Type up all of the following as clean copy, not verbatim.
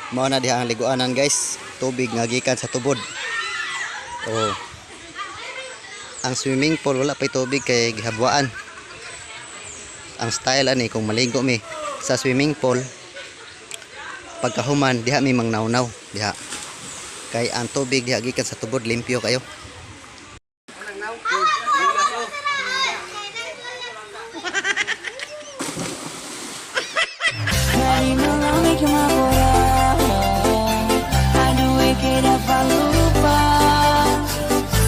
Mao na diha ang liguanan, guys. Tubig nga gikan sa tubod. Oh. Ang swimming pool wala pay tubig kay gihabwaan. Ang style ani, kung maligo mi sa swimming pool, pagkahuman diha mi mangnawnaw diha. Kay ang tubig diha gikan sa tubod, limpyo kayo. Mari melalui kemabura. Aduh, dapat lupa.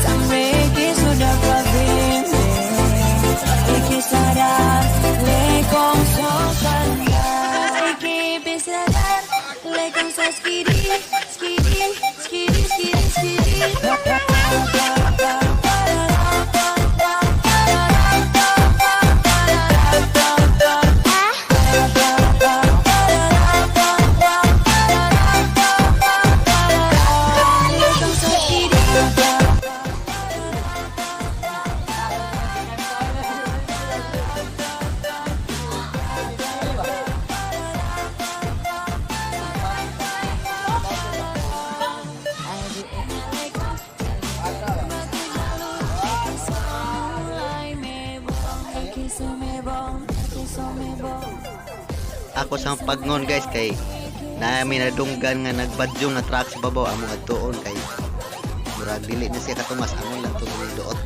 Sampai iki sudah pabimbe. Iki sadar lekong sokanda. Iki sadar lekong sa skidi skidi skidi skidi skidi. Lekong sa skidi. Ako sa pagngon, guys, kay namin nadunggan nga nagbadyong nga truck sa babaw among adtuon kay murag dili na siya katumas, amon lang to duot.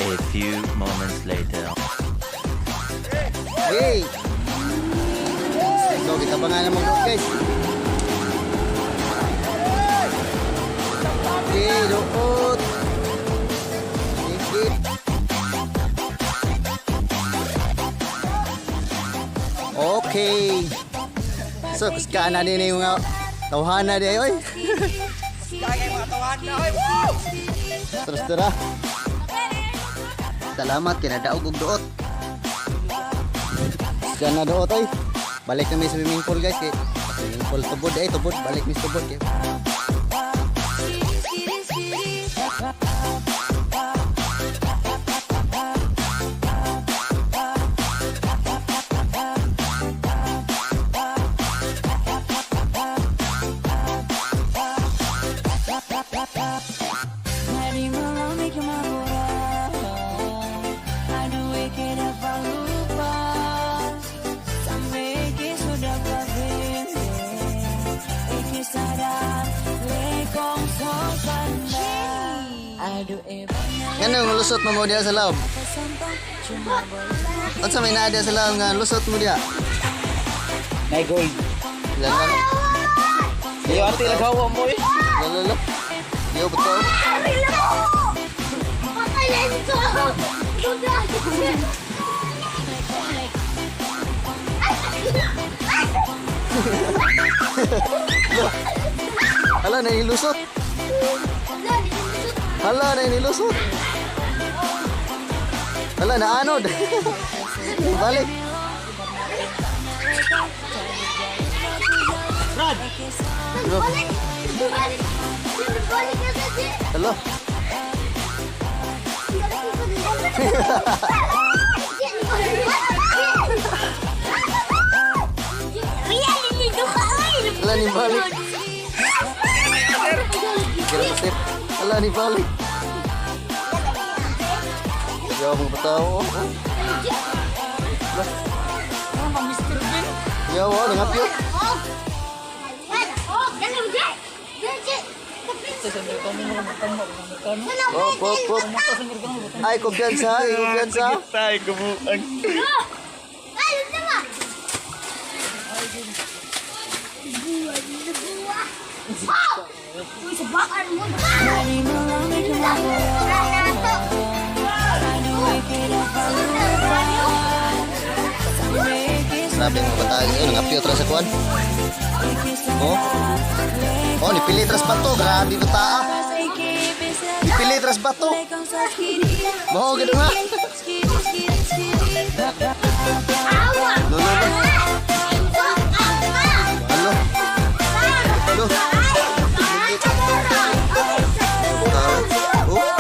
A few moments later. Hey! So, kita pa nga naman duot, guys. Okay, duot. Sige. Okay. So, kuskaan na din yung mga tawhana di ay, oy. Terus tara. Salamat kinadaog og duot. Kuskaan na duot, oy. Balik na mi swimming pool, guys, kay swimming pool tubod ay tubod, balik mi sa tubod kay. Mari melalui kemabura. Aduh, iki dapat lupa. Sampai iki sudah pabimbe. Iki sadar lekong sokanda. Aduh Ngano lusot mo mo diha sa laom? Cuma boleh. Unsa may naa diha sa laom nga lusot mo diha? May gold. Lala. Iyo ate lagawa mo eh. Lala. Lala. Yo betul. Pakai lenso. Sudah. Hala na nilusot. Hala na nilusot. Hala na anod. Balik. Balik. Balik. Balik na kasi. Hala. Hala ni balik. Kira sip. Hala ni balik. Yo mong bataw. Mr. Bean. Yo, oh, nangapyo. Pop, pop, pop. Ay, kumpiyansa, ay, kumpiyansa. Tay, kumuang. Mari melalui kemabura. Aduh, iki dapat lupa. Sampai iki Grabe mga bata. Ayun, nangapyo tras sa kuan. Oh. Oh, nipili tras bato. Grabe bata. Nipili tras bato. Mo gid nga. Lo, lo, lo. Alo. Lo. Tao. Oh.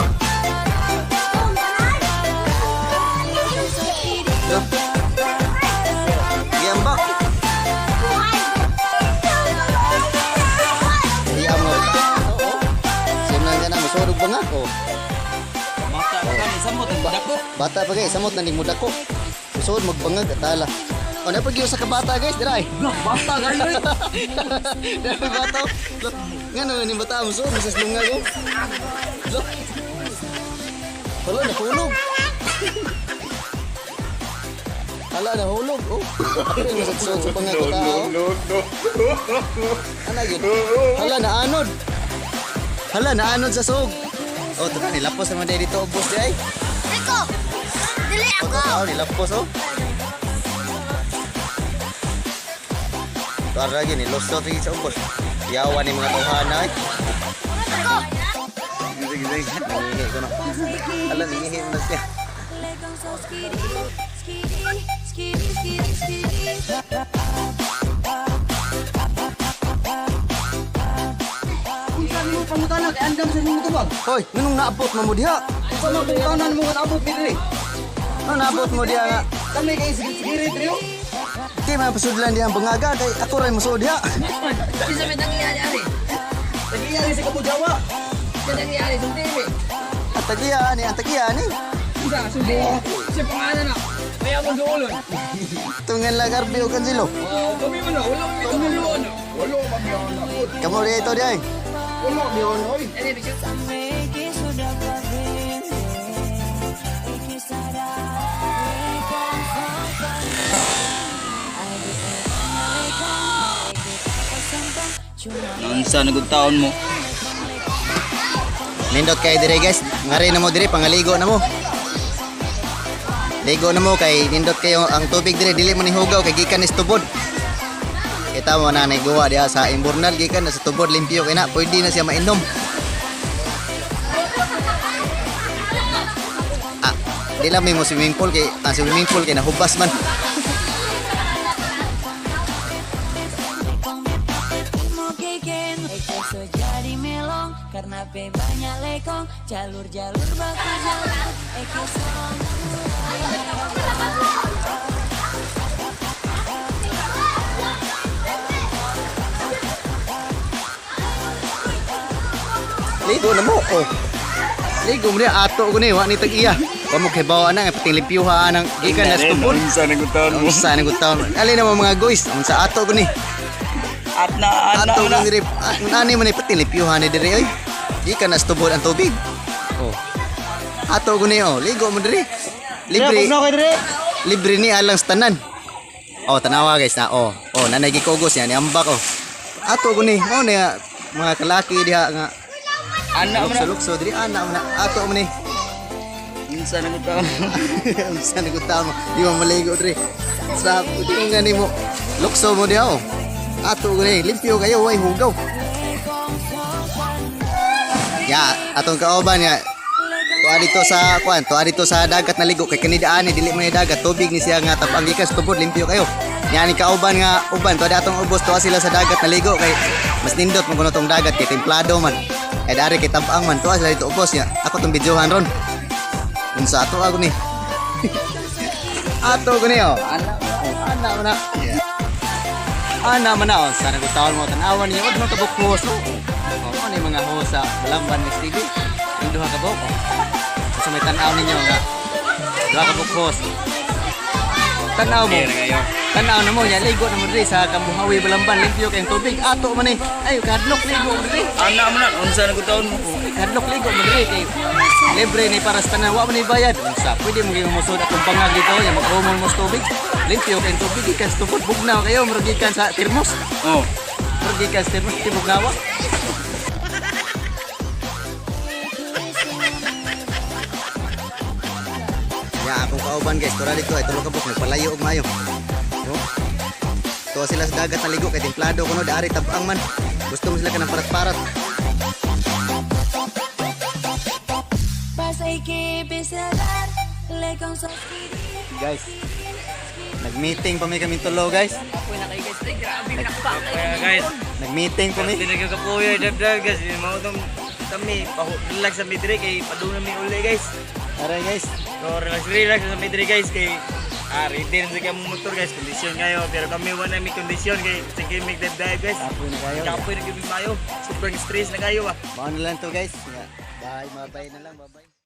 Lo. Giambak. magbangag oh. Bata pa kami samot ang dako. Bata pa guys, samot na ning mudako. Suod magbangag atala. O na pag sa kabata guys, dira ay. Bata kayo. Dira may bata. Lo, ngano ni bata mo suod sa lungag oh. Lo. Hala nahulog. Hala nahulog oh. Apil mo sa suod sa bangag bata oh. No, no. Ana gyud. Hala naanod. Hala naanod sa sug. Oh, tuka nilapos naman dito ubos di ay. Rico! Dili ako! Oh, nilapos oh. Para lagi ni lusot rin sa ubos. Yawa ni mga tawhana ay. Ako! Nangihi ko na. Ala, nangihi na siya. Lekong so skidi, skidi, skidi, skidi, skidi. Unsa nimo pangutana kay andam sa nimo tubag? Hoy, nganong naabot mo mo diha? Unsa man pangutana nimo nga naabot mi diri? Nganong naabot mo diha nga? Kami kay sigiri diri. Oh. Di man pasudlan diha ang bangaga kay ako ray mosuod diha. Bisa may nangyayari ari. Nagiyari sa Kabujawa. Sa nangyayari sa TV. Ang tagiya ani, ang tagiya ani. Isa, sundi. Sa pangalan na. Kaya mo duulon. Tungan lang Arbi o Kansilo. Oh, kami mo na. Wala kami tumuluan. Wala ba yun? Kamo dito diha. Wala ba yun? Oy. Ano ibig sabihin? Iki sudah berbeda, iki sadar, lekong sopan. Cuma Unsa na gud taon mo? Nindot kay dire guys. Ngari na mo dire pangaligo na mo. Ligo na mo kay nindot kayo ang tubig dire dili man ni hugaw kay gikan ni sa tubod. Kita mo na nagawa diha sa Imburnal gikan na sa tubod limpyo kay na pwede na siya mainom. Ah, di lang may mo swimming pool kay ang swimming pool kay nahubas man. lekong mau keken. Eke so jadi melong karena pe banyak lekong jalur-jalur baku jalur. Eke so Ligo na mo. Oh. Ligo mo niya ato ko ni wa ni tag iya. Wa mo kay bawa na nga pating limpyuha ang gikan na sa tubod. Unsa na gud taon mo? Unsa ni taon? Alin na mo mga guys, unsa ato ko ni? At na ana Ato na. ko ni ani man ni pating limpyuha ni dire oy. Gikan na sa tubod ang tubig. Oh. Ato ko ni oh, ligo mo dire. Libre. Libre. Diri. Libre ni alang sa tanan. Oh, tanawa guys na. Oh, oh, nanay gikugos niya ni ambak oh. Ato ko ni, mao ni nga, mga kalaki diha nga Ana mo na. lukso-lukso diri ana mo na ato mo ni. Unsa na gud taon mo? Unsa ni taon mo? Di mo maligo diri. Sa di nga nimo lukso mo diha oh. Ato ko ni, limpyo kayo way hugaw. Ya, atong kauban ya. Tuwa dito sa kuan, tuwa dito sa dagat naligo kay kanidaan ni dili man ni dagat tubig ni siya nga tapang gikas tubod limpyo kayo. Nya ni kauban nga uban tuwa atong ubos tuwa sila sa dagat naligo kay mas nindot man kuno tong dagat kay templado man. Kay dari kay tabang man tuwa sila dito ubos nya. Ako tong videohan ron. Unsa ato ako ni? Ato ko ni oh. Ana. Ana man na. Ana man na oh. Sana ko taon mo tan-awan niyo wag mo tabok host. Oh, ano yung mga host sa Balamban Next TV? Yung duha ka buok. Oh. Sa may tan-aw ninyo nga. Duha ka buok host. Tan-aw mo. Tan-aw na mo nya ligo na mo diri sa Kamuhawi Balamban limpyo kayong tubig. Ato man eh. Ay kadlok ligo mo diri. Ana mo na. Unsa na gud taon mo? Ay, kadlok ligo mo diri kay libre ni para sa tanan wa man ni bayad. Unsa pwede mo gyud mosud atong bangag dito nya mag-umol mo sa tubig. Limpyo kayong tubig gikan sa tubod bugnaw kayo murag gikan sa termos. Oh. Murag gikan sa termos di bugnawa. Ya, akong kauban guys, tura dito ay tulo ka buok nagpalayo og maayo. Oh. Tuwa sila sa dagat naligo kay templado kuno dari tabang man. Gusto mo sila kanang parat-parat. pas iki sadar lekong so skidi. Guys, nag-meeting pa mi kami tulo guys. Apoy na kayo guys. Ay, grabe. Nakapakay. Kaya guys, Nag-meeting pa mi. hindi nagkakapuyo dab guys. Mao tong kami relax sa midre kay padung na mi uli guys. Aray guys. So relax relax sa midre guys kay Ah, ready na sa kamo motor, guys. Kondisyon kayo. Pero kami wala may kondisyon kay sige mig dive dive, guys. Kapoy na kayo. Kapoy na kami kayo. Sobrang stress na kayo ah. Mao na lang to, guys. Nga. Bye, bye na lang, bye bye.